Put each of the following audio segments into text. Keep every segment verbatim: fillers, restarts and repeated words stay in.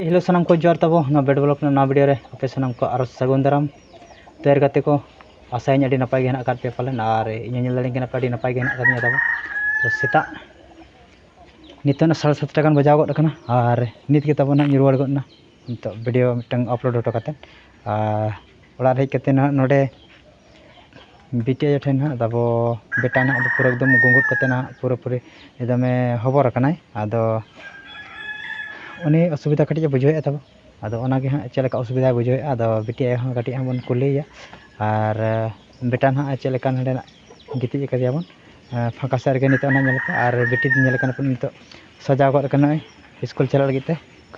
Hello, ᱥᱟᱱᱟᱢ ᱠᱚ ᱡᱚᱦᱟᱨ ᱛᱟᱵᱚ᱾ ᱱᱚᱣᱟ ᱵᱮᱰ ᱵᱞᱚᱜ ᱨᱮᱱᱟᱜ ᱱᱟᱣᱟ ᱵᱷᱤᱰᱤᱭᱳ ᱨᱮ ᱟᱯᱮ ᱥᱟᱱᱟᱢ ᱠᱚ ᱟᱨᱚ ᱥᱟᱹᱜᱩᱱ ᱫᱟᱨᱟᱢ᱾ ᱛᱚ ᱮᱨ ᱜᱟᱛᱮ ᱠᱚ, ᱟᱥᱟᱭᱟᱹᱧ ᱟᱹᱰᱤ ᱱᱟᱯᱟᱭ ᱜᱮ ᱦᱮᱱᱟᱜ ᱟᱠᱟᱫ ᱯᱮᱭᱟ ᱯᱟᱞᱮᱱ, ᱟᱨ ᱤᱧ ᱦᱚᱸ ᱧᱮᱞ ᱫᱟᱲᱮᱭᱟᱜ ᱠᱟᱱᱟ ᱯᱮ ᱟᱹᱰᱤ ᱱᱟᱯᱟᱭ ᱜᱮ ᱦᱮᱱᱟᱜ ᱟᱠᱟᱫᱤᱧᱟ ᱛᱟᱵᱚ᱾ ᱛᱚ ᱥᱮᱛᱟᱜ ᱱᱤᱛᱚᱜ ᱱᱟᱜ ᱥᱟᱲᱮ ᱥᱟᱛᱴᱟ ᱜᱟᱱ ᱵᱟᱡᱟᱣ ᱜᱚᱫ ᱟᱠᱟᱱᱟ, ᱟᱨ ᱱᱤᱛ ᱜᱮ ᱛᱟᱵᱚ ᱱᱟᱜ ᱤᱧ ᱨᱩᱣᱟᱹᱲ ᱜᱚᱫ ᱮᱱᱟ ᱱᱤᱛᱚᱜ ᱵᱷᱤᱰᱤᱭᱳ ᱢᱤᱫᱴᱟᱝ ᱟᱯᱞᱳᱰ ᱦᱚᱴᱚ ᱠᱟᱛᱮᱫ᱾ ᱟᱨ ᱚᱲᱟᱜ ᱨᱮ ᱦᱮᱡ ᱠᱟᱛᱮᱫ ᱱᱟᱜ ᱱᱚᱰᱮ ᱵᱤᱴᱤ ᱟᱭᱳ ᱴᱷᱮᱱ ᱦᱟᱸᱜ ᱛᱟᱵᱚ ᱵᱮᱴᱟ ᱱᱟᱦᱟᱜ ᱫᱚ ᱯᱩᱨᱟᱹ ᱮᱠᱫᱚᱢ ᱜᱩᱸᱜᱩᱫ ᱠᱟᱛᱮ ᱱᱟᱦᱟᱜ ᱯᱩᱨᱟᱹᱯᱩᱨᱤ ᱮᱠᱫᱚᱢᱮ ᱦᱚᱵᱚᱨ ᱟᱠᱟᱱᱟᱭ᱾ ᱟᱫᱚ ᱩᱱᱤ ᱚᱥᱩᱵᱤᱫᱟ ᱠᱟᱹᱴᱤᱡ ᱮ ᱵᱩᱡᱷᱟᱹᱣᱮᱫᱼᱟ ᱛᱟᱵᱚ᱾ ᱟᱫᱚ ᱚᱱᱟᱜᱮ ᱦᱟᱸᱜ ᱪᱮᱫ ᱞᱮᱠᱟ ᱚᱥᱩᱵᱤᱫᱟᱭ ᱵᱩᱡᱷᱟᱹᱣᱮᱫᱼᱟ, ᱟᱫᱚ ᱵᱤᱴᱤ ᱟᱭᱳ ᱦᱚᱸ ᱠᱟᱹᱴᱤᱡ ᱦᱟᱸᱜ ᱵᱚᱱ ᱠᱩᱞᱤᱭᱮᱭᱟ᱾ ᱟᱨ ᱵᱮᱴᱟ ᱱᱟᱦᱟᱜ ᱪᱮᱫ ᱞᱮᱠᱟ ᱱᱚᱰᱮ ᱱᱟᱜ ᱜᱤᱛᱤᱡ ᱟᱠᱟᱫᱮᱭᱟᱵᱚᱱ, ᱯᱷᱟᱸᱠᱟ ᱥᱮᱫ ᱨᱮᱜᱮ ᱱᱤᱛᱚᱜ ᱱᱟᱦᱟᱜ ᱧᱮᱞ ᱯᱮ᱾ ᱟᱨ ᱵᱤᱴᱤ ᱧᱮᱞ ᱠᱟᱱᱟ ᱯᱮ ᱱᱤᱛᱚᱜ ᱥᱟᱡᱟᱣ ᱜᱚᱫ ᱟᱠᱟᱱᱟᱭ ᱥᱠᱩᱞ ᱪᱟᱞᱟᱜ ᱞᱟᱹᱜᱤᱫ ᱛᱮ,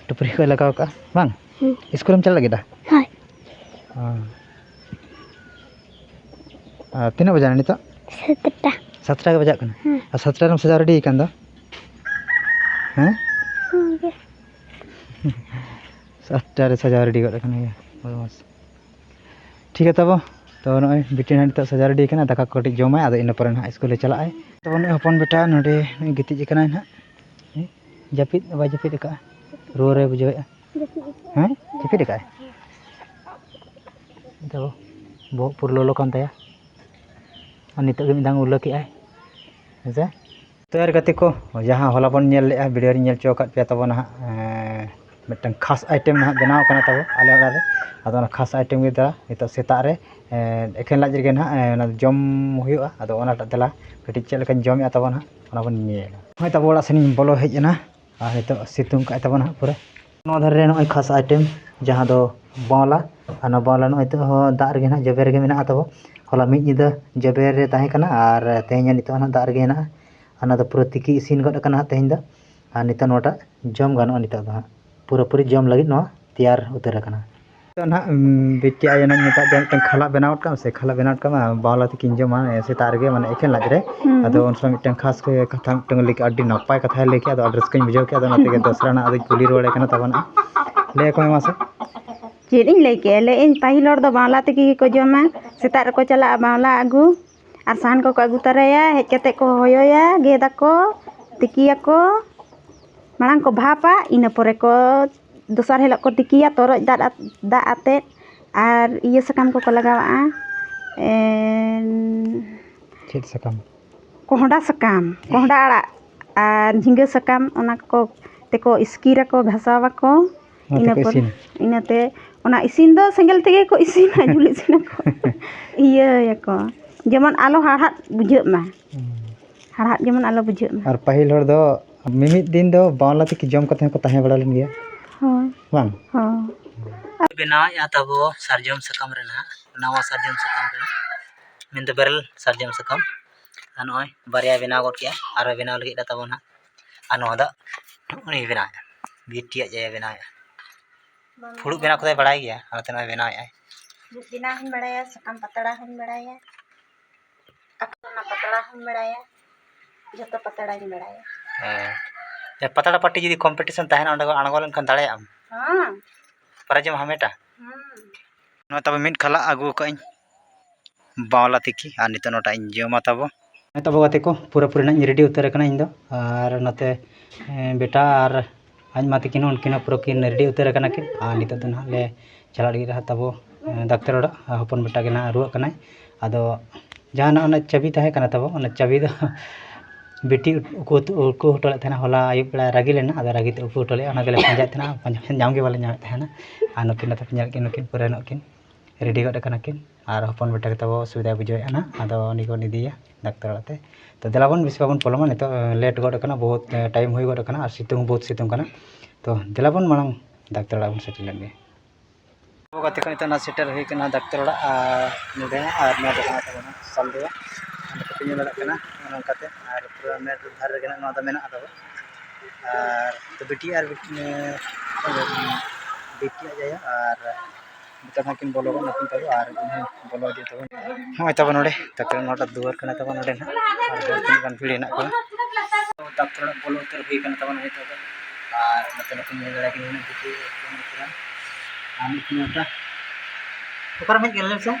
ᱴᱩᱯᱨᱤ ᱠᱚᱭ ᱞᱟᱜᱟᱣ ᱠᱟᱜᱼᱟ ᱵᱟᱝ? ᱦᱩᱸ᱾ ᱥᱠᱩᱞᱮᱢ ᱪᱟᱞᱟᱜ ᱞᱟᱹᱜᱤᱫ ᱫᱟ? ᱦᱳᱭ᱾ ᱚ᱾ ᱟᱨ ᱛᱤᱱᱟᱹᱜ ᱵᱟᱡᱟᱣ ᱱᱟ ᱱᱤᱛᱚᱜ? ᱥᱟᱛᱴᱟ᱾ ᱥᱟᱛᱴᱟ ᱜᱮ ᱵᱟᱡᱟᱜ ᱠᱟᱱᱟ? ᱦᱮᱸ᱾ ᱟᱨ ᱥᱟᱛᱴᱟ ᱨᱮᱢ ᱥᱟᱡᱟᱣ ᱨᱮᱰᱤ ᱟᱠᱟᱱ ᱫᱚ? ᱦᱮᱸ? ᱦᱮᱸ ᱜᱮ᱾ ᱥᱟᱛᱴᱟ ᱨᱮ ᱥᱟᱡᱟᱣ ᱨᱮᱰᱤ ᱜᱚᱫ ᱟᱠᱟᱱ ᱜᱮᱭᱟ᱾ ᱟᱹᱰᱤ ᱢᱚᱡᱽ᱾ ᱴᱷᱤᱠ ᱜᱮᱭᱟ ᱛᱟᱵᱚ᱾ ᱛᱚ ᱱᱚᱜᱼᱚᱭ ᱵᱤᱴᱤ ᱱᱟᱦᱟᱜ ᱱᱤᱛᱚᱜ ᱥᱟᱡᱟᱣ ᱨᱮᱰᱤ ᱟᱠᱟᱱᱟ, ᱫᱟᱠᱟ ᱠᱚ ᱠᱟᱹᱴᱤᱡ ᱡᱚᱢᱟᱭ, ᱟᱫᱚ ᱤᱱᱟᱹ ᱯᱚᱨᱮ ᱱᱟᱦᱟᱜ ᱥᱠᱩᱞᱮ ᱪᱟᱞᱟᱜᱼᱟᱭ᱾ ᱛᱚ ᱱᱩᱭ ᱦᱚᱯᱚᱱ ᱵᱮᱴᱟ ᱱᱚᱰᱮ ᱱᱩᱭ ᱜᱤᱛᱤᱡ ᱟᱠᱟᱱᱟᱭ ᱱᱟᱦᱟᱜ᱾ ᱦᱮᱸ? ᱡᱟᱹᱯᱤᱫ ᱵᱟᱭ ᱡᱟᱹᱯᱤᱫ ᱟᱠᱟᱫᱼᱟ, ᱨᱩᱣᱟᱹ ᱨᱮ ᱵᱩᱡᱷᱟᱹᱣᱮᱫᱼᱟ᱾ ᱦᱮᱸ? ᱡᱟᱹᱯᱤᱫ ᱟᱠᱟᱫᱼᱟᱭ? ᱛᱚ ᱵᱚᱦᱚᱜ ᱯᱩᱨᱟᱹ ᱞᱚᱞᱚ ᱠᱟᱱ ᱛᱟᱭᱟ᱾ ᱟᱨ ᱱᱤᱛᱚᱜ ᱜᱮ ᱢᱤᱫ ᱫᱷᱟᱣ ᱩᱞᱟᱹ ᱠᱮᱜᱼᱟᱭ᱾ ᱦᱮᱸ ᱥᱮ? ᱛᱚ ᱮᱨ ᱜᱟᱛᱮ ᱠᱚ, ᱡᱟᱦᱟᱸ ᱦᱚᱞᱟ ᱵᱚᱱ ᱧᱮᱞ ᱞᱮᱜᱼᱟ, ᱵᱷᱤᱰᱤᱭᱳ ᱨᱤᱧ ᱧᱮᱞ ᱦᱚᱪᱚ ᱟᱠᱟᱫ ᱯᱮᱭᱟ ᱛᱟᱵᱚ ᱱᱟᱦᱟᱜ, ᱮᱸ, ᱢᱤᱫᱴᱟᱝ ᱠᱷᱟᱥ ᱟᱭᱴᱮᱢ ᱱᱟᱦᱟᱜ ᱵᱮᱱᱟᱣ ᱠᱟᱱᱟ ᱛᱟᱵᱚ ᱟᱞᱮ ᱚᱲᱟᱜ ᱨᱮ᱾ ᱟᱫᱚ ᱚᱱᱟ ᱠᱷᱟᱥ ᱟᱭᱴᱮᱢ ᱜᱮ ᱫᱟᱫᱟ ᱱᱤᱛᱚᱜ ᱥᱮᱛᱟᱜ ᱨᱮ, ᱮᱸ, ᱮᱠᱷᱮᱱ ᱞᱟᱡ ᱨᱮᱜᱮ ᱱᱟᱦᱟᱜ, ᱮᱸ, ᱚᱱᱟ ᱡᱚᱢ ᱦᱩᱭᱩᱜᱼᱟ᱾ ᱟᱫᱚ ᱚᱱᱟᱴᱟᱜ ᱫᱮᱞᱟ ᱠᱟᱹᱴᱤᱡ ᱪᱮᱫ ᱞᱮᱠᱟᱧ ᱡᱚᱢᱮᱜᱼᱟ ᱛᱟᱵᱚ ᱱᱟᱦᱟᱜ, ᱚᱱᱟ ᱵᱚᱱ ᱧᱮᱞᱟ᱾ ᱱᱚᱜᱼᱚᱭ ᱛᱟᱵᱚ ᱚᱲᱟᱜ ᱥᱮᱱᱤᱧ ᱵᱚᱞᱚ ᱦᱮᱡ ᱮᱱᱟ᱾ ᱟᱨ ᱱᱤᱛᱚᱜ ᱥᱤᱛᱩᱝ ᱠᱟᱜᱼᱟᱭ ᱛᱟᱵᱚᱱ ᱦᱟᱸᱜ ᱯᱩᱨᱟᱹ᱾ ᱱᱚᱣᱟ ᱫᱷᱟᱨᱮ ᱨᱮ ᱱᱚᱜᱼᱚᱭ ᱠᱷᱟᱥ ᱟᱭᱴᱮᱢ, ᱡᱟᱦᱟᱸ ᱫᱚ ᱵᱟᱣᱞᱟ᱾ ᱟᱨ ᱱᱚᱣᱟ ᱵᱟᱣᱞᱟ ᱱᱚᱜᱼᱚᱭ ᱱᱤᱛᱚᱜ ᱦᱚᱸ ᱫᱟᱜ ᱨᱮᱜᱮ ᱱᱟᱦᱟᱜ ᱡᱚᱵᱮ ᱨᱮᱜᱮ ᱢᱮᱱᱟᱜᱼᱟ ᱛᱟᱵᱚ᱾ ᱦᱚᱞᱟ ᱢᱤᱫ ᱧᱤᱫᱟᱹ ᱡᱚᱵᱮ ᱨᱮ ᱛᱟᱦᱮᱸ ᱠᱟᱱᱟ ᱟᱨ ᱛᱮᱦᱮᱧ ᱱᱤᱛᱚᱜ ᱦᱚᱸ ᱱᱟᱦᱟᱜ ᱫᱟᱜ ᱨᱮᱜᱮ ᱦᱮᱱᱟᱜᱼᱟ᱾ ᱟᱨ ᱱᱚᱣᱟ ᱫᱚ ᱯᱩᱨᱟᱹ ᱛᱤᱠᱤ ᱤᱥᱤᱱ ᱜᱚᱫ ᱟᱠᱟᱱᱟ ᱦᱟᱸᱜ ᱛᱮᱦᱮᱧ ᱫᱚ᱾ ᱟᱨ ᱱᱤᱛᱚᱜ ᱱᱚᱣᱟᱴᱟᱜ ᱡᱚᱢ ᱜᱟᱱᱚᱜᱼᱟ ᱱᱤᱛᱚᱜ ᱫᱚ ᱦᱟᱸᱜ᱾ ᱯᱩᱨᱟᱹᱯᱩᱨᱤ ᱡᱚᱢ ᱞᱟᱹᱜᱤᱫ ᱱᱚᱣᱟ ᱛᱮᱭᱟᱨ ᱩᱛᱟᱹᱨ ᱟᱠᱟᱱᱟ᱾ ᱱᱤᱛᱚᱜ ᱱᱟᱦᱟᱜ, ᱩᱢ, ᱵᱤᱴᱤ ᱟᱭᱳ ᱱᱟᱦᱟᱜ ᱢᱮᱛᱟᱜ ᱫᱮᱭᱟ ᱢᱤᱫᱴᱟᱝ ᱠᱷᱟᱞᱟᱜ ᱵᱮᱱᱟᱣ ᱠᱟᱜ ᱢᱮ ᱥᱮ ᱠᱷᱟᱞᱟᱜ ᱵᱮᱱᱟᱣ ᱠᱟᱜ ᱢᱮ, ᱵᱟᱣᱞᱟ ᱛᱤᱠᱤᱱ ᱡᱚᱢᱟ, ᱮ, ᱥᱮᱛᱟᱜ ᱨᱮᱜᱮ, ᱢᱟᱱᱮ, ᱮᱠᱷᱮᱱ ᱞᱟᱡ ᱨᱮ᱾ ᱦᱩᱸ᱾ ᱟᱫᱚ ᱩᱱ ᱥᱚᱢᱚᱭ ᱢᱤᱫᱴᱟᱝ ᱠᱷᱟᱥ ᱠᱟᱛᱷᱟ ᱢᱤᱫᱴᱟᱝ ᱞᱟᱹᱭ ᱠᱮᱜᱼᱟ, ᱟᱹᱰᱤ ᱱᱟᱯᱟᱭ ᱠᱟᱛᱷᱟᱭ ᱞᱟᱹᱭ ᱠᱮᱜᱼᱟ, ᱟᱫᱚ ᱟᱹᱰᱤ ᱨᱟᱹᱥᱠᱟᱹᱧ ᱵᱩᱡᱷᱟᱹᱣ ᱠᱮᱜᱼᱟ᱾ ᱟᱫᱚ ᱚᱱᱟ ᱛᱮᱜᱮ ᱫᱚᱥᱨᱟ ᱱᱟᱦᱟᱜ ᱟᱫᱚᱧ ᱠᱩᱞᱤ ᱨᱩᱣᱟᱹᱲᱮ ᱠᱟᱱᱟ ᱛᱟᱵᱚᱱ ᱱᱟᱦᱟᱜ᱾ ᱞᱟᱹᱭ ᱟᱠᱚ ᱢᱮ ᱢᱟᱥᱮ᱾ ᱪᱮᱫ ᱤᱧ ᱞᱟᱹᱭ ᱠᱮᱜᱼᱟ? ᱞᱟᱹᱭ ᱟᱹᱧ ᱯᱟᱹᱦᱤᱞ ᱦᱚᱲ ᱫᱚ ᱵᱟᱣᱞᱟ ᱛᱤᱠᱤ ᱜᱮᱠᱚ ᱡᱚᱢᱟ, ᱥᱮᱛᱟᱜ ᱨᱮᱠᱚ ᱪᱟᱞᱟᱜᱼᱟ ᱵᱟᱣᱞᱟ ᱟᱹᱜᱩ, ᱟᱨ ᱥᱟᱦᱟᱱ ᱠᱚᱠᱚ ᱟᱹᱜᱩ ᱛᱚᱨᱟᱭᱟ, ᱦᱮᱡ ᱠᱟᱛᱮ ᱠᱚ ᱦᱚᱭᱚᱭᱟ, ᱜᱮᱫᱟᱠᱚ, ᱛᱤᱠᱤᱭᱟᱠᱚ, ᱢᱟᱲᱟᱝ ᱠᱚ ᱵᱷᱟᱯᱟ, ᱤᱱᱟᱹ ᱯᱚᱨᱮ ᱠᱚ ᱫᱚᱥᱟᱨ ᱦᱤᱞᱳᱜ ᱠᱚ ᱛᱤᱠᱤᱭᱟ ᱛᱚᱨᱚᱡ ᱫᱟᱜ ᱟᱛ- ᱫᱟᱜ ᱟᱛᱮᱫ, ᱟᱨ ᱤᱭᱟᱹ ᱥᱟᱠᱟᱢ ᱠᱚᱠᱚ ᱞᱟᱜᱟᱣᱟᱜᱼᱟ, ᱮᱱ- ᱪᱮᱫ ᱥᱟᱠᱟᱢ? ᱠᱚᱸᱦᱰᱟ ᱥᱟᱠᱟᱢ, ᱠᱚᱸᱦᱰᱟ ᱟᱲᱟᱜ ᱟᱨ ᱡᱷᱤᱸᱜᱟᱹ ᱥᱟᱠᱟᱢ, ᱚᱱᱟ ᱠᱚ ᱛᱮᱠᱚ ᱤᱥᱠᱤᱨᱟᱠᱚ, ᱜᱷᱟᱥᱟᱣᱟᱠᱚ᱾ ᱚᱱᱟ ᱤᱱᱟᱹ ᱛᱮᱠᱚ ᱯᱚᱨ ᱤᱥᱤᱱᱟ? ᱤᱱᱟᱹᱛᱮ ᱚᱱᱟ ᱤᱥᱤᱱ ᱫᱚ ᱥᱮᱸᱜᱮᱞ ᱛᱮᱜᱮ ᱠᱚ ᱤᱥᱤᱱᱟ, ᱡᱩᱞ ᱤᱥᱤᱱᱟᱠᱚ᱾ ᱤᱭᱟᱹᱭᱟᱠᱚ, ᱡᱮᱢᱚᱱ ᱟᱞᱚ ᱦᱟᱲᱦᱟᱫ ᱵᱩᱡᱷᱟᱹᱜ ᱢᱟ, ᱦᱩᱸ᱾ ᱦᱟᱲᱦᱟᱫ ᱡᱮᱢᱚᱱ ᱟᱞᱚ ᱵᱩᱡᱷᱟᱹᱜ ᱢᱟ᱾ ᱟᱨ ᱯᱟᱹᱦᱤᱞ ᱦᱚᱲ ᱫᱚ ᱢᱤᱢᱤᱫ ᱫᱤᱱ ᱫᱚ ᱵᱟᱣᱞᱟ ᱛᱤᱠᱤ ᱡᱚᱢ ᱠᱟᱛᱮ ᱦᱚᱸᱠᱚ ᱛᱟᱦᱮᱸ ᱵᱟᱲᱟ ᱞᱮᱱ ᱜᱮᱭᱟ᱾ ᱦᱳᱭ᱾ ᱵᱟᱝ? ᱦᱚᱸ᱾ ᱵᱮᱱᱟᱣᱮᱫᱼᱟ ᱛᱟᱵᱚ ᱥᱟᱨᱡᱚᱢ ᱥᱟᱠᱟᱢ ᱨᱮᱱᱟᱜ, ᱱᱟᱣᱟ ᱥᱟᱨᱡᱚᱢ ᱥᱟᱠᱟᱢ ᱨᱮᱱᱟᱜ, ᱢᱮᱱᱫᱚ ᱵᱮᱨᱮᱞ ᱥᱟᱨᱡᱚᱢ ᱥᱟᱠᱟᱢ᱾ ᱟᱨ ᱱᱚᱜᱼᱚᱭ ᱵᱟᱨᱭᱟ ᱵᱮᱱᱟᱣ ᱜᱚᱫ ᱠᱮᱜᱼᱟ, ᱟᱨᱚ ᱵᱮᱱᱟᱣ ᱞᱟᱹᱜᱤᱫ ᱛᱟᱵᱚ ᱱᱟᱦᱟᱜ᱾ ᱟᱨ ᱱᱚᱣᱟ ᱫᱚ ᱩᱱᱤ ᱵᱮᱱᱟᱣᱮᱫᱼᱟ, ᱵᱤᱴᱤᱭᱟᱜ ᱡᱟᱭᱜᱟ ᱵᱮᱱᱟᱣᱮᱫᱼᱟ᱾ ᱯᱷᱩᱲᱩᱜ ᱵᱮᱱᱟᱣ ᱠᱚᱫᱚᱭ ᱵᱟᱲᱟᱭ ᱜᱮᱭᱟ, ᱚᱱᱟᱛᱮ ᱱᱚᱜᱼᱚᱭ ᱵᱮᱱᱟᱣᱮᱫᱼᱟᱭ᱾ ᱵᱮᱱᱟᱣ ᱦᱚᱸᱧ ᱵᱟᱲᱟᱭᱟ, ᱥᱟᱠᱟᱢ ᱯᱟᱛᱲᱟ ᱦᱚᱸᱧ ᱵᱟᱲᱟᱭᱟ, ᱟᱠᱷᱟᱱᱟ ᱯᱟᱛᱲᱟ ᱦᱚᱸᱧ ᱵᱟᱲᱟᱭᱟ, ᱡᱚᱛᱚ ᱯᱟᱛᱲᱟᱧ ᱵᱟᱲᱟᱭᱟ᱾ ᱦᱮᱸ᱾ ᱯᱟᱛᱲᱟ ᱯᱟᱹᱴᱤ ᱡᱩᱫᱤ ᱠᱚᱢᱯᱤᱴᱤᱥᱚᱱ ᱛᱟᱦᱮᱱᱟ, ᱚᱸᱰᱮ ᱟᱬᱜᱚ ᱞᱮᱱᱠᱷᱟᱱ ᱫᱟᱲᱮᱭᱟᱜ ᱟᱢ? ᱦᱮᱸ᱾ ᱯᱨᱟᱭᱤᱡᱽ ᱮᱢ ᱦᱟᱢᱮᱴᱟ? ᱦᱮᱸ᱾ ᱱᱚᱣᱟ ᱛᱟᱵᱚ ᱢᱤᱫ ᱠᱷᱟᱞᱟᱜ ᱟᱹᱜᱩ ᱟᱠᱟᱫ ᱟᱹᱧ, ᱵᱟᱣᱞᱟ ᱛᱤᱠᱤ, ᱟᱨ ᱱᱤᱛᱚᱜ ᱱᱚᱣᱟᱴᱟᱜ ᱤᱧ ᱡᱚᱢᱟ ᱛᱟᱵᱚ᱾ ᱦᱮᱸ ᱛᱟᱵᱚ ᱜᱟᱛᱮ ᱠᱚ, ᱯᱩᱨᱟᱹᱯᱩᱨᱤ ᱱᱟᱜ ᱤᱧ ᱨᱮᱰᱤ ᱩᱛᱟᱹᱨ ᱟᱠᱟᱱᱟ ᱤᱧ ᱫᱚ᱾ ᱟᱨ ᱱᱚᱛᱮ, ᱮᱸ, ᱵᱮᱴᱟ ᱟᱨ ᱟᱡ ᱢᱟ ᱛᱤᱠᱤᱱ ᱦᱚᱸ, ᱩᱱᱠᱤᱱ ᱦᱚᱸ ᱯᱩᱨᱟᱹ ᱠᱤᱱ ᱨᱮᱰᱤ ᱩᱛᱟᱹᱨ ᱟᱠᱟᱱᱟ ᱠᱤᱱ᱾ ᱟᱨ ᱱᱤᱛᱚᱜ ᱫᱚ ᱱᱟᱦᱟᱜ ᱞᱮ ᱪᱟᱞᱟᱜ ᱞᱟᱹᱜᱤᱫ ᱦᱟᱸᱜ ᱛᱟᱵᱚ, ᱮᱸ, ᱰᱟᱠᱛᱟᱨ ᱚᱲᱟᱜ᱾ ᱟᱨ ᱦᱚᱯᱚᱱ ᱵᱮᱴᱟ ᱜᱮ ᱱᱟᱦᱟᱜ ᱨᱩᱣᱟᱹᱜ ᱠᱟᱱᱟᱭ᱾ ᱟᱫᱚ ᱡᱟᱦᱟᱸ ᱱᱟᱜ ᱚᱱᱟ ᱪᱟᱹᱵᱤ ᱛᱟᱦᱮᱸ ᱠᱟᱱᱟ ᱛᱟᱵᱚ, ᱚᱱᱟ ᱪᱟᱹᱵᱤ ᱫᱚ ᱵᱤᱴᱤ ᱩᱠᱩ, ᱩᱠᱩ ᱦᱚᱴᱚ ᱞᱮᱫ ᱛᱟᱦᱮᱱᱟ᱾ ᱦᱚᱞᱟ ᱟᱹᱭᱩᱵ ᱵᱮᱲᱟ ᱨᱟᱹᱜᱤ ᱞᱮᱱᱟ, ᱟᱫᱚ ᱨᱟᱹᱜᱤ ᱛᱮ ᱩᱠᱩ ᱦᱚᱴᱚ ᱞᱮᱫᱼᱟ᱾ ᱚᱱᱟ ᱜᱮᱞᱮ ᱯᱟᱸᱡᱟᱭᱮᱫ ᱛᱟᱦᱮᱱᱟ, ᱯᱟᱸᱡᱟ ᱧᱟᱢ ᱜᱮ ᱵᱟᱞᱮ ᱧᱟᱢᱮᱫ ᱛᱟᱦᱮᱱᱟ᱾ ᱟᱨ ᱱᱩᱠᱤᱱ ᱱᱚᱛᱮ ᱯᱮ ᱧᱮᱞᱮᱫ ᱠᱤᱱ, ᱱᱩᱠᱤᱱ ᱯᱩᱨᱟᱹ ᱱᱚᱜ ᱠᱤᱱ ᱨᱮᱰᱤ ᱜᱚᱫ ᱟᱠᱟᱱᱟ ᱠᱤᱱ᱾ ᱟᱨ ᱦᱚᱯᱚᱱ ᱵᱮᱴᱟ ᱜᱮ ᱛᱟᱵᱚ ᱚᱥᱩᱵᱤᱫᱷᱟᱭ ᱵᱩᱡᱷᱟᱹᱣᱮᱫᱼᱟ ᱱᱟᱦᱟᱜ, ᱟᱫᱚ ᱩᱱᱤ ᱵᱚᱱ ᱤᱫᱤᱭᱟ ᱰᱟᱠᱛᱟᱨ ᱚᱲᱟᱜ ᱛᱮ᱾ ᱛᱚ ᱫᱮᱞᱟ ᱵᱚᱱ, ᱵᱮᱥᱤ ᱵᱟᱵᱚᱱ ᱯᱚᱞᱚᱢᱟ, ᱱᱤᱛᱚᱜ ᱞᱮᱴ ᱜᱚᱫ ᱟᱠᱟᱱᱟ, ᱵᱚᱦᱩᱛ ᱴᱟᱭᱤᱢ ᱦᱩᱭ ᱜᱚᱫ ᱟᱠᱟᱱᱟ ᱟᱨ ᱥᱤᱛᱩᱝ ᱦᱚᱸ ᱵᱚᱦᱩᱛ ᱥᱤᱛᱩᱝ ᱠᱟᱱᱟ᱾ ᱛᱚ ᱫᱮᱞᱟ ᱵᱚᱱ ᱢᱟᱲᱟᱝ ᱰᱟᱠᱛᱟᱨ ᱚᱲᱟᱜ ᱵᱚᱱ ᱥᱮᱴᱮᱨ ᱞᱮᱱ ᱜᱮ᱾ ᱟᱵᱚ ᱜᱟᱛᱮ ᱠᱚ ᱱᱤᱛᱚᱜ ᱱᱟᱜ ᱥᱮᱴᱮᱨ ᱦᱩᱭ ᱠᱟᱱᱟ ᱰᱟᱠᱛᱟᱨ ᱚᱲᱟᱜ, ᱟᱨ ᱱᱚᱰᱮ ᱟᱨ ᱱᱚᱰᱮ ᱦᱚᱸ ᱛᱟᱵᱚᱱᱟ ᱥᱟᱞᱫᱮᱣᱟ᱾ ᱚᱸᱰᱮ ᱠᱚ ᱧᱮᱞ ᱫᱟᱲᱮᱭᱟᱜ ᱠᱟᱱᱟ, ᱚᱱᱮ ᱚᱱᱠᱟᱛᱮ᱾ ᱟᱨ ᱯᱩᱨᱟᱹ ᱢᱮᱫ ᱫᱷᱟᱨᱮ ᱨᱮᱜᱮ ᱱᱟᱜ ᱱᱚᱣᱟ ᱫᱚ ᱢᱮᱱᱟᱜᱼᱟ ᱛᱟᱵᱚ᱾ ᱟᱨ ᱛᱚ ᱵᱤᱴᱤ ᱟᱨ ᱵᱤᱴᱤ, ᱵᱤᱴᱤ ᱟᱡ ᱟᱭᱳ ᱟᱨ ᱱᱤᱛᱚᱜ ᱦᱚᱸ ᱠᱤᱱ ᱵᱚᱞᱚ ᱜᱚᱫ ᱱᱟᱠᱤᱱ ᱛᱟᱵᱚ, ᱟᱨ ᱤᱧ ᱦᱚᱸ ᱵᱚᱞᱚ ᱤᱫᱤ ᱛᱟᱵᱚᱱ᱾ ᱱᱚᱜᱼᱚᱭ ᱛᱟᱵᱚ ᱱᱚᱰᱮ ᱰᱟᱠᱛᱟᱨ ᱱᱚᱣᱟᱴᱟᱜ ᱫᱩᱣᱟᱹᱨ ᱠᱟᱱᱟ ᱛᱟᱵᱚ ᱱᱚᱰᱮ ᱱᱟᱜ, ᱟᱨ ᱦᱚᱲ ᱛᱤᱱᱟᱹᱜ ᱜᱟᱱ ᱵᱷᱤᱲ ᱦᱮᱱᱟᱜ ᱠᱚᱣᱟ᱾ ᱰᱟᱠᱛᱟᱨ ᱚᱲᱟᱜ ᱵᱚᱞᱚ ᱩᱛᱟᱹᱨ ᱦᱩᱭ ᱠᱟᱱᱟ ᱛᱟᱵᱚᱱ ᱱᱤᱛᱚᱜ ᱫᱚ᱾ ᱟᱨ ᱱᱚᱛᱮ ᱱᱩᱠᱩ ᱧᱮᱞ ᱫᱟᱲᱮᱭᱟᱜ ᱠᱟᱱᱟ ᱱᱩᱠᱩ ᱠᱚ ᱟᱨ ᱢᱤᱫ ᱠᱤᱞᱳᱢᱤᱴᱟᱨ᱾ ᱚᱠᱟᱨᱮᱢ ᱦᱮᱡ ᱠᱟᱱᱟ ᱞᱟᱹᱭ ᱢᱮᱥᱮ?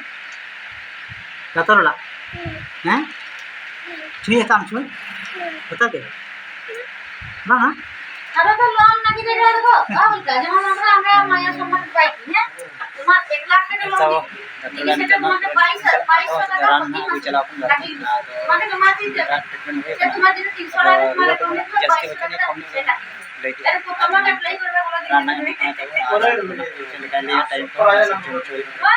ᱰᱟᱠᱛᱟᱨ ᱚᱲᱟᱜ? ᱦᱮᱸ? ᱪᱷᱩᱸᱭ ᱦᱟᱛᱟᱣ ᱟᱢ ᱪᱷᱩᱸᱭ? ᱦᱟᱛᱟᱣ ᱜᱮ? ᱵᱟᱝ ᱦᱟ? ᱟᱨᱚ ᱫᱚ ᱞᱳᱱ ᱞᱟᱹᱜᱤᱫ ᱨᱮ ᱫᱚ ᱵᱟᱵᱚᱱ ᱠᱟᱡᱟ, ᱡᱮᱢᱚᱱ ᱟᱢ ᱟᱢᱟᱜ ᱢᱟᱭᱟ ᱥᱚᱢᱢᱟᱱ ᱵᱟᱭ ᱛᱤᱧᱟ, ᱛᱚᱢᱟᱨ ᱮᱠ ᱞᱟᱠᱷ ᱴᱟᱠᱟ ᱞᱳᱱ ᱫᱤ, ᱛᱤᱱᱤᱥ ᱦᱟᱡᱟᱨ ᱴᱟᱠᱟ ᱵᱟᱭᱤᱥ, ᱵᱟᱭᱤᱥ ᱦᱟᱡᱟᱨ ᱴᱟᱠᱟ ᱯᱨᱚᱛᱤ ᱢᱟᱥ ᱞᱟᱹᱜᱤᱫ᱾ ᱚᱱᱟ ᱜᱮ ᱛᱚᱢᱟᱨ ᱛᱤᱱ ᱦᱟᱡᱟᱨ, ᱥᱮ ᱛᱚᱢᱟᱨ ᱡᱩᱫᱤ ᱛᱤᱱᱥᱚ ᱴᱟᱠᱟ ᱛᱚᱢᱟᱨ ᱞᱳᱱ ᱫᱤ, ᱵᱟᱭᱤᱥ ᱦᱟᱡᱟᱨ ᱴᱟᱠᱟ ᱯᱨᱚᱛᱤ ᱢᱟᱥ᱾ ᱞᱟᱹᱭ ᱠᱮᱫᱟ᱾ ᱟᱨ ᱯᱨᱚᱛᱷᱚᱢ ᱢᱟᱥ ᱮᱯᱞᱟᱭ ᱠᱚᱨᱵᱟ ᱵᱚᱞᱮ ᱨᱟᱱ ᱨᱮᱱᱟᱜ ᱧᱩᱛᱩᱢ ᱠᱟᱛᱮ ᱪᱮᱫ ᱞᱮᱠᱟᱭ ᱞᱟᱹᱭᱟ ᱛᱟᱭᱚᱢ ᱛᱮ ᱚᱱᱟ ᱥᱤᱥᱴᱮᱢ ᱦᱚᱪᱚᱭ ᱦᱩᱭᱩᱜᱼᱟ᱾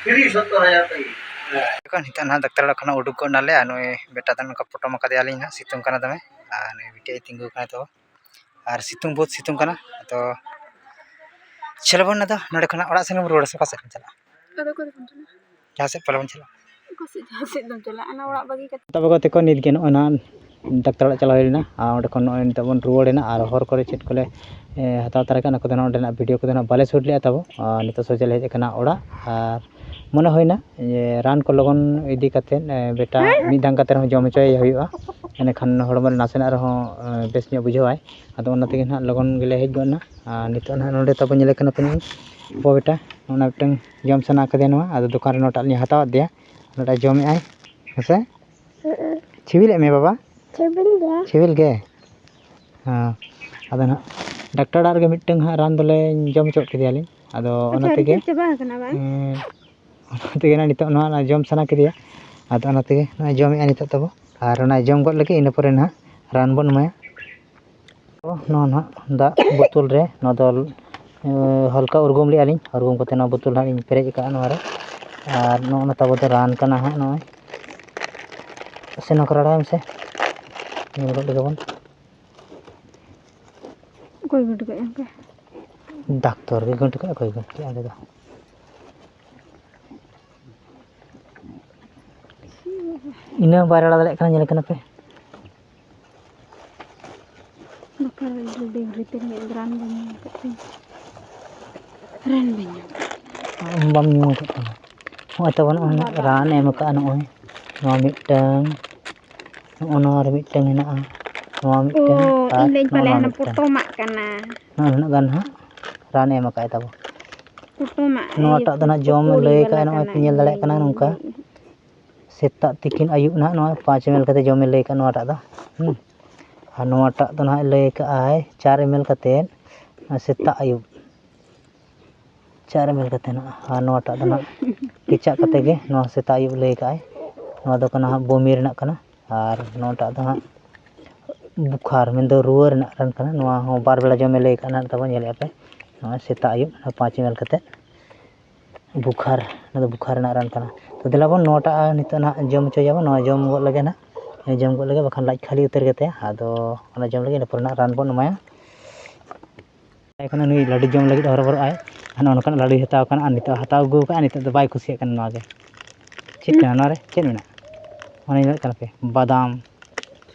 ᱯᱷᱤᱨᱤ ᱥᱚᱛᱛᱚᱨ ᱦᱟᱡᱟᱨ ᱴᱟᱠᱟ᱾ ᱡᱚᱠᱷᱚᱱ ᱱᱤᱛᱚᱜ ᱱᱟᱦᱟᱜ ᱰᱟᱠᱛᱟᱨ ᱚᱲᱟᱜ ᱠᱷᱚᱱᱟᱜ ᱩᱰᱩᱠ ᱜᱚᱫ ᱱᱟᱞᱮ, ᱟᱨ ᱱᱩᱭ ᱵᱮᱴᱟ ᱫᱚ ᱱᱚᱝᱠᱟ ᱯᱚᱴᱚᱢ ᱟᱠᱟᱫᱮᱭᱟᱞᱤᱧ ᱱᱟᱦᱟᱜ, ᱥᱤᱛᱩᱝ ᱠᱟᱱᱟ ᱫᱚᱢᱮ᱾ ᱟᱨ ᱱᱩᱭ ᱵᱤᱴᱤ ᱛᱤᱸᱜᱩ ᱠᱟᱱᱟ ᱛᱚ, ᱟᱨ ᱥᱤᱛᱩᱝ ᱵᱚᱦᱩᱛ ᱥᱤᱛᱩᱝ ᱠᱟᱱᱟ᱾ ᱟᱫᱚ ᱪᱚᱞᱚ ᱵᱚᱱ ᱟᱫᱚ ᱱᱚᱰᱮ ᱠᱷᱚᱱᱟᱜ ᱚᱲᱟᱜ ᱥᱮᱱ ᱵᱚᱱ ᱨᱩᱣᱟᱹᱲᱟ ᱥᱮ ᱚᱠᱟ ᱥᱮᱫ ᱵᱚᱱ ᱪᱟᱞᱟᱜᱼᱟ? ᱟᱫᱚ ᱚᱠᱟ ᱛᱮᱵᱚᱱ ᱪᱟᱞᱟᱜᱼᱟ? ᱡᱟᱦᱟᱸ ᱥᱮᱫ ᱯᱟᱞᱮ ᱵᱚᱱ ᱪᱟᱞᱟᱜᱼᱟ᱾ ᱚᱠᱟ ᱥᱮᱫ, ᱡᱟᱦᱟᱸ ᱥᱮᱫ ᱫᱚᱢ ᱪᱟᱞᱟᱜᱼᱟ, ᱚᱱᱟ ᱚᱲᱟᱜ ᱵᱟᱹᱜᱤ ᱠᱟᱛᱮ᱾ ᱛᱚᱵᱮ ᱜᱟᱛᱮ ᱠᱚ, ᱱᱤᱛ ᱜᱮ ᱱᱚᱜᱼᱚᱭ ᱱᱟᱦᱟᱜ ᱰᱟᱠᱛᱟᱨ ᱚᱲᱟᱜ ᱪᱟᱞᱟᱣ ᱦᱩᱭ ᱞᱮᱱᱟ, ᱟᱨ ᱚᱸᱰᱮ ᱠᱷᱚᱱ ᱱᱚᱜᱼᱚᱭ ᱱᱤᱛᱚᱜ ᱵᱚᱱ ᱨᱩᱣᱟᱹᱲ ᱮᱱᱟ, ᱟᱨ ᱦᱚᱨ ᱠᱚᱨᱮ ᱪᱮᱫ ᱠᱚᱞᱮ, ᱮ, ᱦᱟᱛᱟᱣ ᱛᱟᱨᱟ ᱠᱮᱫᱼᱟ, ᱚᱱᱟ ᱠᱚᱫᱚ ᱱᱟᱦᱟᱜ ᱚᱸᱰᱮᱱᱟᱜ ᱵᱷᱤᱰᱤᱭᱳ ᱠᱚᱫᱚ ᱱᱟᱦᱟᱜ ᱵᱟᱞᱮ ᱥᱩᱴ ᱞᱮᱫᱼᱟ ᱛᱟᱵᱚ᱾ ᱟᱨ ᱱᱤᱛᱚᱜ ᱥᱚᱡᱷᱮ ᱞᱮ ᱦᱮᱡ ᱟᱠᱟᱱᱟ ᱚᱲᱟᱜ, ᱟᱨ ᱢᱚᱱᱮ ᱦᱩᱭᱱᱟ ᱡᱮ ᱨᱟᱱ ᱠᱚ ᱞᱚᱜᱚᱱ ᱤᱫᱤ ᱠᱟᱛᱮᱫ, ᱮ, ᱵᱮᱴᱟ ᱢᱤᱫ ᱫᱷᱟᱣ ᱠᱟᱛᱮ ᱨᱮᱦᱚᱸ ᱡᱚᱢ ᱦᱚᱪᱚᱭᱮ ᱦᱩᱭᱩᱜᱼᱟ, ᱮᱸᱰᱮᱠᱷᱟᱱ ᱦᱚᱲᱢᱚ ᱨᱮ ᱱᱟᱥᱮᱱᱟᱜ ᱨᱮᱦᱚᱸ, ᱮ, ᱵᱮᱥ ᱧᱚᱜ ᱵᱩᱡᱷᱟᱹᱣᱟᱭ᱾ ᱟᱫᱚ ᱚᱱᱟ ᱛᱮᱜᱮ ᱱᱟᱦᱟᱜ ᱞᱚᱜᱚᱱ ᱜᱮᱞᱮ ᱦᱮᱡ ᱜᱚᱫ ᱮᱱᱟ᱾ ᱟᱨ ᱱᱤᱛᱚᱜ ᱱᱟᱦᱟᱜ ᱱᱚᱰᱮ ᱛᱟᱵᱚ ᱧᱮᱞᱮ ᱠᱟᱱᱟ ᱯᱮ, ᱱᱩᱭ ᱵᱟᱹᱵᱩ ᱵᱮᱴᱟ, ᱚᱱᱟ ᱢᱤᱫᱴᱟᱝ ᱡᱚᱢ ᱥᱟᱱᱟ ᱠᱟᱫᱮᱭᱟ ᱱᱚᱣᱟ, ᱟᱫᱚ ᱫᱚᱠᱟᱱ ᱨᱮ ᱱᱚᱣᱟᱴᱟᱜ ᱞᱤᱧ ᱦᱟᱛᱟᱣ ᱟᱫᱮᱭᱟ, ᱱᱚᱣᱟᱴᱟᱜ ᱡᱚᱢᱮᱜᱼᱟᱭ, ᱦᱮᱸ ᱥᱮ? ᱦᱮᱸ᱾ ᱥᱤᱵᱤᱞᱮᱫ ᱢᱮᱭᱟ ᱵᱟᱵᱟ? ᱥᱤᱵᱤᱞ ᱜᱮᱭᱟ᱾ ᱥᱤᱵᱤᱞ ᱜᱮ? ᱦᱮᱸ᱾ ᱟᱫᱚ ᱱᱟᱦᱟᱜ ᱰᱟᱠᱛᱟᱨ ᱚᱲᱟᱜ ᱨᱮᱜᱮ ᱢᱤᱫᱴᱟᱝ ᱦᱟᱸᱜ ᱨᱟᱱ ᱫᱚᱞᱮ ᱡᱚᱢ ᱦᱚᱪᱚ ᱠᱮᱫᱮᱭᱟᱞᱤᱧ, ᱟᱫᱚ ᱚᱱᱟ ᱟᱪᱪᱷᱟ, ᱛᱮᱜᱮ, ᱱᱤᱛᱚᱜ ᱪᱟᱵᱟ ᱟᱠᱟᱱᱟ ᱵᱟᱝ? ᱮᱸ, ᱚᱱᱟ ᱛᱮᱜᱮ ᱱᱟᱦᱟᱜ ᱱᱤᱛᱚᱜ ᱱᱚᱣᱟ ᱡᱚᱢ ᱥᱟᱱᱟ ᱠᱮᱫᱮᱭᱟ, ᱟᱫᱚ ᱚᱱᱟ ᱛᱮᱜᱮ ᱱᱚᱜᱼᱚᱭ ᱡᱚᱢᱮᱜᱼᱟ ᱱᱤᱛᱚᱜ ᱛᱟᱵᱚ, ᱟᱨ ᱚᱱᱟ ᱡᱚᱢ ᱜᱚᱫ ᱞᱟᱹᱜᱤᱫ, ᱤᱱᱟᱹ ᱯᱚᱨᱮ ᱱᱟᱦᱟᱜ ᱨᱟᱱ ᱵᱚᱱ ᱮᱢᱟᱭᱟ᱾ ᱛᱚ, ᱱᱚᱣᱟ ᱱᱟᱦᱟᱜ ᱫᱟᱜ ᱵᱳᱛᱳᱞ ᱨᱮ, ᱱᱚᱣᱟ ᱫᱚ, ᱮ, ᱦᱟᱞᱠᱟ ᱩᱨᱜᱩᱢ ᱞᱮᱜᱼᱟ ᱞᱤᱧ᱾ ᱩᱨᱜᱩᱢ ᱠᱟᱛᱮ ᱱᱚᱣᱟ ᱵᱳᱛᱳᱞ ᱱᱟᱦᱟᱜ ᱞᱤᱧ ᱯᱮᱨᱮᱡ ᱟᱠᱟᱫᱼᱟ ᱱᱚᱣᱟ ᱨᱮ᱾ ᱟᱨ ᱱᱚᱜᱼᱚ ᱱᱟ ᱛᱟᱵᱚ ᱫᱚ ᱨᱟᱱ ᱠᱟᱱᱟ ᱦᱟᱸᱜ ᱱᱚᱜᱼᱚᱭ᱾ ᱥᱮ ᱱᱚᱝᱠᱟ ᱨᱟᱲᱟᱭ ᱢᱮᱥᱮ᱾ ᱧᱮᱞ ᱜᱚᱫ ᱞᱮᱜᱮ ᱵᱚᱱ᱾ ᱚᱠᱚᱭ ᱜᱩᱰᱩ ᱜᱚᱡ ᱮᱱ ᱠᱟᱱ? ᱰᱟᱠᱛᱚᱨ ᱜᱮ ᱜᱩᱰᱩ ᱠᱚ ᱚᱠᱚᱭ ᱜᱩᱰᱩ ᱠᱮᱫ ᱚᱸᱰᱮ ᱫᱚ? ᱤᱱᱟᱹ ᱵᱟᱭ ᱨᱟᱲᱟ ᱫᱟᱲᱮᱭᱟᱜ ᱠᱟᱱᱟ, ᱧᱮᱞᱮ ᱠᱟᱱᱟ ᱯᱮ᱾ ᱵᱟᱯᱞᱟ ᱨᱮ ᱰᱮᱞᱤᱵᱷᱟᱨᱤ ᱛᱮ ᱢᱤᱫ ᱨᱟᱱ ᱵᱟᱹᱧ ᱧᱟᱢ ᱟᱠᱟᱫ ᱛᱤᱧ᱾ ᱨᱟᱱ ᱵᱟᱹᱧ ᱧᱟᱢ ᱟᱠᱟᱫ᱾ ᱟᱢ ᱵᱟᱢ ᱧᱩ ᱟᱠᱟᱫ ᱛᱟᱢᱟ᱾ ᱦᱚᱸᱜᱼᱚᱭ ᱛᱟᱵᱚᱱ ᱱᱚᱜᱼᱚᱭ ᱵᱟᱵᱟ᱾ ᱨᱟᱱ ᱮᱢ ᱟᱠᱟᱫᱼᱟ ᱱᱚᱜᱼᱚᱭ᱾ ᱱᱚᱣᱟ ᱢᱤᱫᱴᱟᱝ, ᱱᱚᱜᱼᱚ ᱱᱚᱣᱟ ᱨᱮ ᱢᱤᱫᱴᱟᱝ ᱦᱮᱱᱟᱜᱼᱟ᱾ ᱱᱚᱣᱟ ᱢᱤᱫᱴᱟᱝ ᱚ, ᱟᱨ ᱤᱧ ᱞᱟᱹᱭ ᱱᱚᱜᱼᱚ ᱯᱟᱞᱮ ᱱᱚᱣᱟ ᱦᱟᱱᱟ ᱢᱤᱫᱴᱟᱝ᱾ ᱯᱚᱴᱚᱢᱟᱜ ᱠᱟᱱᱟ᱾ ᱱᱚᱜᱼᱚᱭ ᱱᱩᱱᱟᱹᱜ ᱜᱟᱱ ᱦᱟᱸᱜ ᱨᱟᱱ ᱮ ᱮᱢ ᱟᱠᱟᱫ ᱛᱟᱵᱚ᱾ ᱯᱚᱴᱚᱢᱟᱜ, ᱱᱚᱣᱟᱴᱟᱜ ᱤᱭᱟᱹ, ᱫᱚ ᱱᱟᱦᱟᱜ ᱡᱚᱢ ᱯᱚᱠᱳᱲᱤ ᱞᱟᱹᱭ ᱵᱟᱞᱟ ᱠᱟᱜᱼᱟ, ᱱᱚᱜᱼᱚᱭ ᱠᱟᱱᱟ᱾ ᱯᱮ ᱧᱮᱞ ᱫᱟᱲᱮᱭᱟᱜ ᱠᱟᱱᱟ ᱱᱚᱝᱠᱟ᱾ ᱥᱮᱛᱟᱜ, ᱛᱤᱠᱤᱱ, ᱟᱹᱭᱩᱵ ᱱᱟᱦᱟᱜ ᱱᱚᱣᱟ ᱯᱟᱸᱪ ᱮᱢ ᱮᱞ ᱠᱟᱛᱮ ᱡᱚᱢᱮ ᱞᱟᱹᱭ ᱠᱟᱜᱼᱟ ᱱᱚᱣᱟᱴᱟᱜ ᱫᱚ᱾ ᱦᱩᱸ᱾ ᱟᱨ ᱱᱚᱣᱟᱴᱟᱜ ᱫᱚ ᱱᱟᱦᱟᱜ ᱞᱟᱹᱭ ᱠᱟᱜᱼᱟᱭ ᱪᱟᱨ ᱮᱢ ᱮᱞ ᱠᱟᱛᱮᱫ ᱥᱮᱛᱟᱜ ᱟᱹᱭᱩᱵ, ᱪᱟᱨ ᱮᱢ ᱮᱞ ᱠᱟᱛᱮᱫ ᱱᱟᱦᱟᱜ᱾ ᱟᱨ ᱱᱚᱣᱟᱴᱟᱜ ᱫᱚ ᱱᱟᱦᱟᱜ ᱠᱮᱪᱟᱜ ᱠᱟᱛᱮ ᱜᱮ ᱱᱚᱣᱟ ᱥᱮᱛᱟᱜ ᱟᱹᱭᱩᱵ ᱞᱟᱹᱭ ᱠᱟᱜᱼᱟᱭ᱾ ᱱᱚᱣᱟ ᱫᱚ ᱠᱟᱱᱟ ᱦᱟᱸᱜ ᱵᱚᱢᱤ ᱨᱮᱱᱟᱜ ᱠᱟᱱᱟ᱾ ᱟᱨ ᱱᱚᱣᱟᱴᱟᱜ ᱫᱚ ᱦᱟᱸᱜ ᱵᱩᱠᱷᱟᱨ, ᱢᱮᱱᱫᱚ ᱨᱩᱣᱟᱹ ᱨᱮᱱᱟᱜ ᱨᱟᱱ ᱠᱟᱱᱟ᱾ ᱱᱚᱣᱟ ᱦᱚᱸ ᱵᱟᱨ ᱵᱮᱲᱟ ᱡᱚᱢᱮ ᱞᱟᱹᱭ ᱠᱟᱜᱼᱟ ᱱᱟᱦᱟᱜ, ᱛᱟᱵᱚᱱ ᱧᱮᱞᱮᱫᱼᱟ ᱯᱮ᱾ ᱱᱚᱣᱟ ᱥᱮᱛᱟᱜ ᱟᱹᱭᱩᱵ ᱯᱟᱸᱪ ᱮᱢ ᱮᱞ ᱠᱟᱛᱮᱫ ᱵᱩᱠᱷᱟᱨ, ᱚᱱᱟ ᱫᱚ ᱵᱩᱠᱷᱟᱨ ᱨᱮᱱᱟᱜ ᱨᱟᱱ ᱠᱟᱱᱟ᱾ ᱛᱚ ᱫᱮᱞᱟ ᱵᱚᱱ ᱱᱚᱣᱟᱴᱟᱜ ᱱᱤᱛᱚᱜ ᱱᱟᱦᱟᱜ ᱡᱚᱢ ᱦᱚᱪᱚᱭᱟᱵᱚᱱ, ᱱᱚᱣᱟ ᱡᱚᱢ ᱜᱚᱫ ᱞᱮᱜᱮ ᱱᱟᱦᱟᱜ, ᱡᱚᱢ ᱜᱚᱫ ᱞᱮᱜᱮ, ᱵᱟᱠᱷᱟᱱ ᱞᱟᱡ ᱠᱷᱟᱹᱞᱤ ᱩᱛᱟᱹᱨ ᱠᱟᱛᱮ ᱟᱫᱚ ᱚᱱᱟ ᱡᱚᱢ ᱞᱟᱹᱜᱤᱫ ᱤᱱᱟᱹ ᱯᱚᱨᱮ ᱱᱟᱦᱟᱜ ᱨᱟᱱ ᱵᱚᱱ ᱮᱢᱟᱭᱟ᱾ ᱮᱠᱷᱚᱱ ᱱᱩᱭ ᱞᱟᱹᱰᱩ ᱡᱚᱢ ᱞᱟᱹᱜᱤᱫ ᱦᱚᱨᱚᱵᱚᱨᱚᱜ ᱟᱭ᱾ ᱟᱨ ᱱᱚᱜᱼᱚ ᱱᱚᱝᱠᱟᱱᱟᱜ ᱞᱟᱹᱰᱩᱭ ᱦᱟᱛᱟᱣ ᱠᱟᱱᱟ ᱟᱨ ᱱᱤᱛᱚᱜ ᱦᱟᱛᱟᱣ ᱟᱹᱜᱩ ᱠᱟᱜᱼᱟ, ᱱᱤᱛᱚᱜ ᱫᱚ ᱵᱟᱭ ᱠᱩᱥᱤᱭᱟᱜ ᱠᱟᱱᱟ ᱱᱚᱣᱟ ᱜᱮ᱾ ᱪᱮᱫ ᱠᱟᱱᱟ ᱱᱚᱣᱟ ᱨᱮ? ᱪᱮᱫ ᱢᱮᱱᱟᱜᱼᱟ? ᱚᱱᱟ ᱧᱮᱞᱮᱫ ᱠᱟᱱᱟ ᱯᱮ, ᱵᱟᱫᱟᱢ,